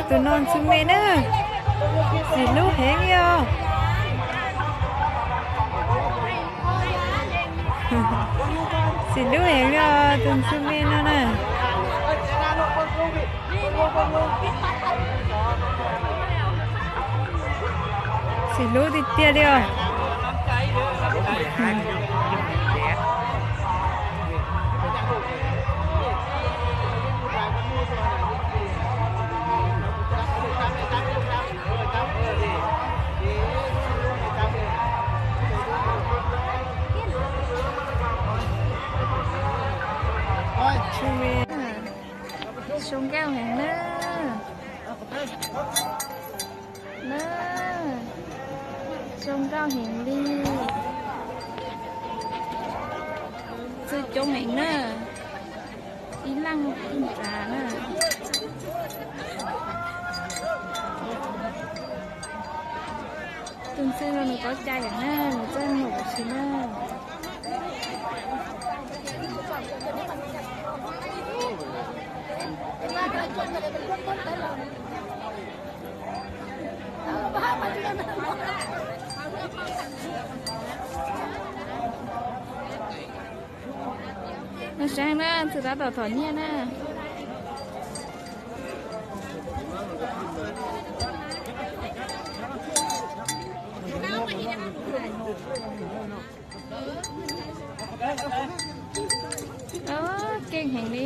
Tus no ntxhw me na, xis hlub heev li os. Xis hlub heev li os, tus ntxhw me no na. Xis hlub tiag tiag li os. Zoo nkauj heev na. Na, zoo nkauj heev li. Ntxhw coob heev na. Ib leej ib nrab na. Tus ntxhw no nws paub cai lawm na, nws txawj mus tam sim na. Nws saib na, ntxhw tab tom thom nyiaj na. Keej heev li.